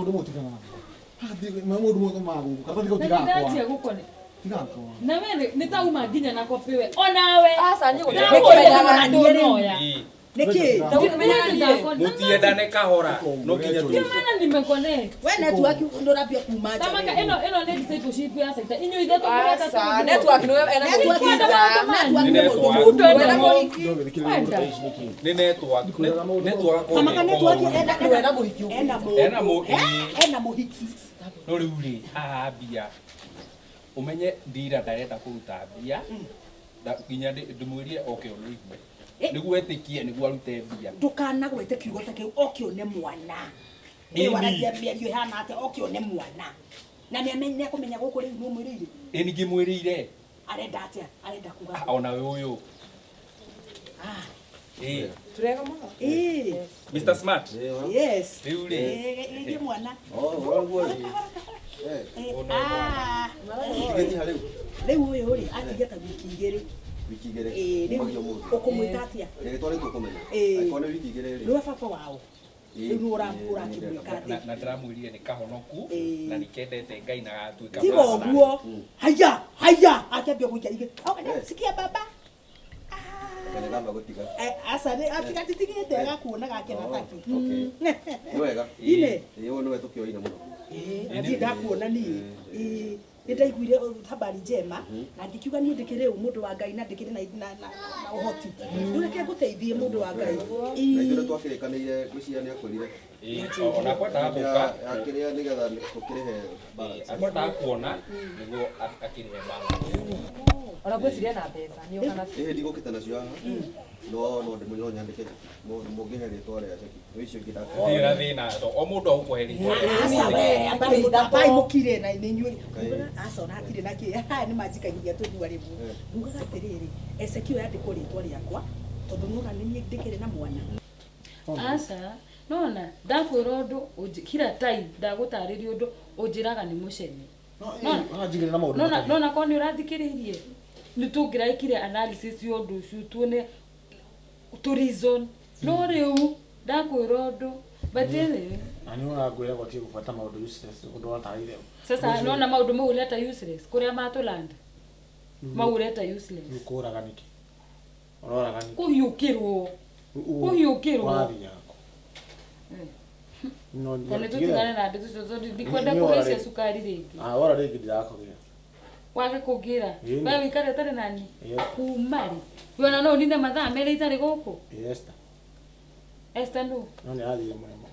Maũndũ mũtigana. Maũndũ mothe ma gũkũ. Karatathi kau Na ti gakwa. nĩndanjia gũkone. Ti gakwa. Na we nĩ ta uma nginya na copy we. Onawe. Aca niĩ gũtirĩ Ndakũria kĩmenyaga na ndũnoya. Ĩĩ. Nĩkĩ? Mũtiendane kahora no nginya Ndio maana nimeconnect. We network ndũrambia kuma nja. Tamaka ĩno ĩno nĩ discipleship ya sector. Inyuĩ ithatũ mũreka Aca, network nĩwe ena Network mũhiki. network Nĩ nĩ mũndũ network. mũndũ Wena mũhiki. Wenda. Nĩ network. Network Tamaka network ena Wena mũhiki. ena Ena mũndũ. ĩĩ. Ena mũhiki. No rĩu rĩ haha mbia ũmenye ndira ndarenda kũruta mbia nginya ndĩmwĩrire oke ũnĩigue nĩguo etĩkie nĩguo arute mbia. Ndũkanagwete kiugo ta kĩu oke one mwana. Ĩni. Ĩ waragia mĩario ĩhana atĩa oke one mwana. Na nĩ akũmenya gũkũ rĩu nĩ ũmwĩrĩire. Ĩ ningĩmwĩrĩire Arenda atĩa? Arenda kuga. Ah, ona we ũyũ. Ah. Ĩ Turega mũno. Ĩ. Mr Smart. Yes. Rĩu rĩ Ĩ mwana. Oh, ũguo rĩ. Eh, Ũyũ nĩ Ah. tigĩti ha rĩu. Rĩu ũyũ rĩ atigia ta wiki igĩrĩ. Wiki igĩrĩ. Ĩ rĩu Kumagia ũmũthĩ. ũkũmwĩta atĩa? Rĩtwa nĩtũkũmenya. Ĩĩ. Angĩkorwo nĩ wiki igĩrĩ rĩ. Nĩwe baba wao. Ĩĩ. Rĩu nĩ ũrakĩmwĩka na atĩa? na ndĩramwĩrire nĩ kahonoku Ĩĩ. na nĩkendete Ngai na gatuĩka Tiga pastor. ũguo. Haya, haya, akĩambia gũikia igĩ. Eh. Sikia baba. Kana gamba gũtiga. Eh, aca nĩ atiga titigĩte agakuona gakena Oh, taki. okay. Nĩ wega. Ine. Ĩĩ ũyũ nĩwe tũkĩoire mũno. Ĩĩ, na niĩ ndakuona niĩ. Ĩĩ, nĩ ndaiguire habari njema na ngĩkiuga niĩ ndĩkĩrĩ ũ mũndũ wa Ngai na ndĩkĩrĩ na na na na ũhoti. Rĩu reke ngũteithie mũndũ wa Ngai. Na ithuĩ nĩtwakĩrĩkanĩire ngwĩciria nĩakwĩrire. Ĩĩ, ona kwendaga gũka Yakĩrĩa nĩgetha tũkĩrĩhe balance. akwendaga kuona nĩguo akĩrĩhe balance. Ona ngwĩciria na mbeca nĩ ũka nacio. Ĩhĩ ndigũkĩte nacio haha. No no ndĩmũ no nyandĩke mũngĩhe rĩtwa rĩa ceki. No icio ingĩ ndakĩhe. Gũtirĩ na thĩna to o mũndũ agũkũhe rĩtwa Aca we, ambai mũkire na nĩ inyuĩ. Aca ona hatirĩ na kĩ. Haya nĩ manjikagia tũthua rĩmwe. Ngugaga atĩrĩrĩ, Ezekiel yandĩkwo rĩtwa rĩakwa tondũ nĩwona nĩ niĩ ndĩkĩrĩ na mwana. Aca, nona ndakwĩra ũndũ kila time ndagũtarĩria ũndũ ũnjĩraga nĩ mũcene. No, ũranjigĩrĩra maũndũ Nona matarĩ. nona korwo nĩ ũrathikĩrĩirie nĩ tũngĩraikire analysis ya ũndũ ũcio tuone tũ reason. No rĩu ndakwĩra ũndũ but anyway, Na nĩ ũrangwĩra gwatie gũbuata maũndũ useless ũndũ watarĩire. sasa nona maũndũ mau ũreta useless kũrĩa matũlanda mau ũreta useless. Rĩu kũraga nĩkĩ? Ũroraga nĩkĩ? Kũhiũkĩrwo. Kũhiũkĩrwo. Ũrathiaga kũ? No, Na nĩ tũtigane na ndeto icio tondũ ndikwenda Nĩ ora kũhaicia rĩngĩ. cukari rĩngĩ. Ah, ora rĩngĩ ndirakũgĩra. Wage kũngĩra. Ĩĩ. We wĩikare ũtarĩ nani? Yes. Kuma rĩ? We ona no ũnine mathaa merĩ itarĩ gũkũ? Ĩĩ, Esther. Esther nũ? No nĩ arathire mũrĩmo.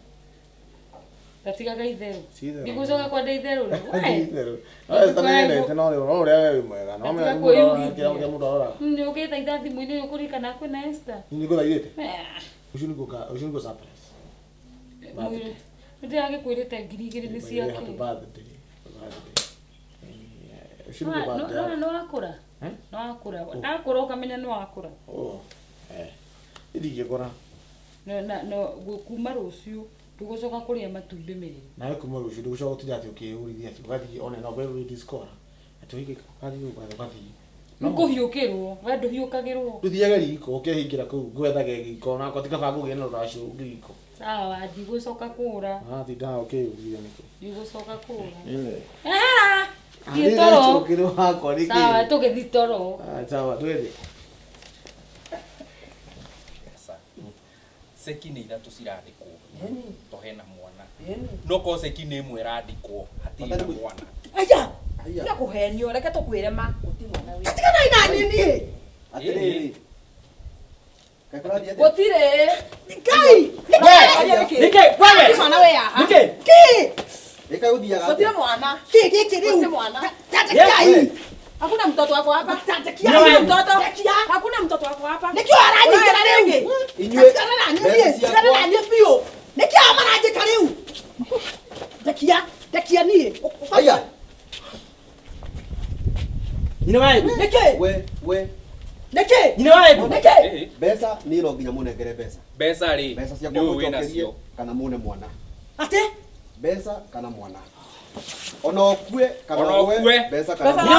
Gatigaga itherũ. Ti itherũ. Ndigũcoka kwenda itherũ rĩ. Ti We. itherũ. No Esther nĩ nyendete no rĩu no ũrĩa we wĩ mwega. No Gatiga menya kwĩyugithia. kĩrĩa kĩrĩa mũndũ aroraga. Nĩ ũkĩte ithaa thimũ-inĩ nĩ ũkũririkana kwĩna Esther. Nĩ ngũthaithĩte? Eh, Ũcio nĩ ngũka, ũcio nĩ ngũ surprise. Mwĩre. Nĩndĩragĩkwĩrĩte 2000 nĩ Happy ciake. birthday. Birthday. Eh, Ũcio nĩ ngũ birthday. Nona nĩ wakũra? Eh? Nĩ wakũra. Ndakũra ũkamenya nĩ wakũra. Oh. Eh. Ndingĩkũra. Na na no kuma rũciũ ndũgũcoka kũrĩa matumbĩ merĩ. Nawe kuma rũciũ ndũgũcoka gũtinda atĩ ũkĩũrithia atĩ ũgathiĩ one no kwĩ discora. Atĩ ũige ũgathiĩ ũgathiĩ. Nĩ kũhiũkĩrwo. We ndũhiũkagĩrwo. Ndũthiage riko ũkehingĩra kũu ngwethage riko na ti kaba ngũgĩe na rũracio riko. Sawa, ndigũcoka kũra. Ũratinda ũkĩũrithia nĩkĩ? Ndigũcoka kũra. Ĩĩ. Ah! Thiĩ toro. Ũkĩrĩ wakwa nĩkĩ? Sawa, tũgĩthiĩ toro. Ah, sawa twende. Ceki nĩ ithatũ cirandĩkwo to hena mwana no korwo ceki nĩ ĩmwe ĩrandĩkwo hatirĩ na mwana. Aya, Haiya. Tiga kũhenio, reke tũkwĩre ma. tiganai na niĩ niĩ. Atĩrĩrĩ. Kaĩ kũrathiĩ atĩa? Gũtirĩ. Ngai! Nĩkĩ? Nĩkĩ? Wewe! Mwana wĩ haha. Nĩkĩ? Kĩ? Ĩ kaĩ gũthiaga Gũtirĩ atĩa? mwana. Kĩ gĩkĩ rĩu? Gũtirĩ mwana. Tatekiai! Hakuna mtoto wako hapa. Tatekiai! Hakuna mtoto. Tekia! Hakuna mtoto wako hapa. Nĩkĩo aranjĩkĩra rĩu? Inyuĩ Tigana na niĩ mbeca niĩ, tigana ciakwa na niĩ biũ. Nĩkĩo maranjĩka rĩu? Ndekia, ndekia niĩ. Haiya. Nyina wa Ebu. Nĩkĩ? We we Nĩkĩ? Nyina wa Ebu. Nĩkĩ? Ĩĩ. mbeca niĩ no nginya mũnengere mbeca. Mbeca rĩ Mbeca nĩ ciakwa ũyũ wĩ mũnjokerie nacio. kana mũne mwana. Atĩ? Mbeca kana mwana. Ona ũkue kana Ona ũgwe ũkue. mbeca kana Mbeca mwana.